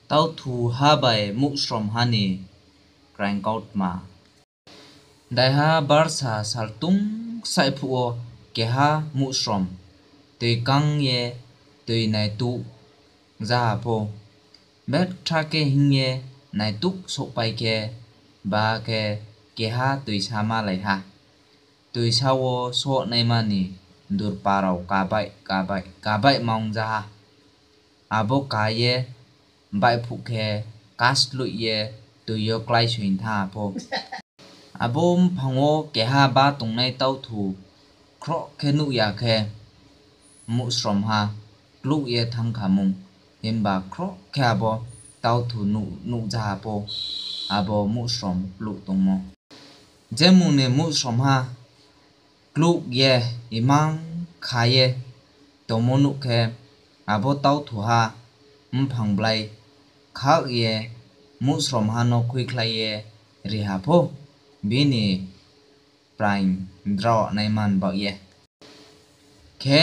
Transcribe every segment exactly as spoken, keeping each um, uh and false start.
Tauthuha bai muhsromha ni kraingkautma. Daiha barsa saltung saihphuh wo keha muhsrom toi kang ye toi naituh zaha pho. Betha khe hing ye naituh souhpai khe, ba khe keha toisa malai ha. Toisa wo sohnaima ni durpa rao kabaih, kabaih, kabaih ma ong zaha. Abo ka ye baihphuh khe kasloih ye toi yo kláisoing thanng ha pho. Abo mphang wo keha bá tongnai tauthu khroh khe nuh ya khe, muhsromha kluh ye thanng kha mung. Himba khroh khe abo tauthu nuh, nuh zaha pho, abo muhsrom kluh tongmo. Jemung ni muhsromha kluh ye imang kha ye tongmo nuh khe, abo tauthuha mphang blái khah ye muhsromha no khuikhlai ye ri ha pho, bini praing drao naima ni baoh ye. Khe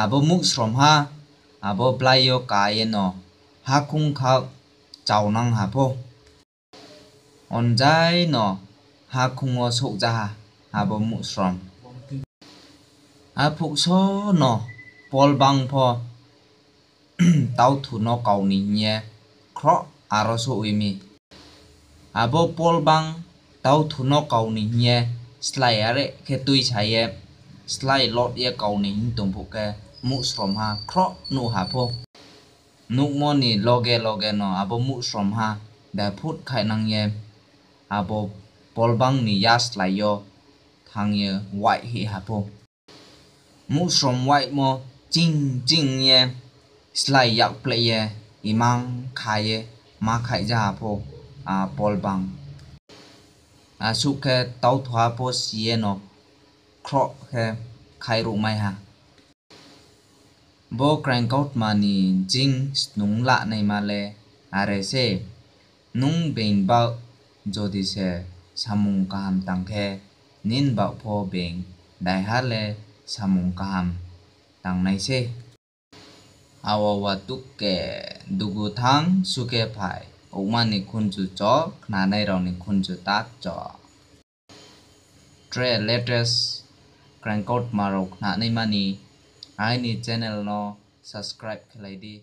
abo muhsromha abo blái yo ka ye no hakhoung khah chaonang ha pho. Onjai no hakhoung wo souhzaha abo muhsrom. Aphuh so no polbang pho tauthu no kau ni hing ye khroh aro souh wi mi. Abo polbang tauthu no kau ni hing ye slái are khe tuisa ye, slái lot ye kau ni hing tong phuh khe, muhsromha khroh nuh ha pho. Nuhmo ni loge loge no abo muhsromha daiphut khaihnang ye, abo polbang ni yaslái yo thanng ye waih hih ha pho. Muhsrom waihmo ching ching ye slái yakpleh ye imang kha ye ma khaihzaha pho, a, polbang. Asuh khe tauthuha pho si ye no khroh khe khaihruhmai ha. Bo kraingkautma ni jing snung lanaima le are se, nung being baoh jodi se samung kaham tang khe, nini baoh pho being daiha le samung kaham tangnai sei. Awo wa tuk ke dugu thanng, su khe phai, oukma ni khunju cho, khnanai rao ni khunju ta cho. Tre latest kraingkautma rao khnanaima ni aini channel no subscribe khelai di.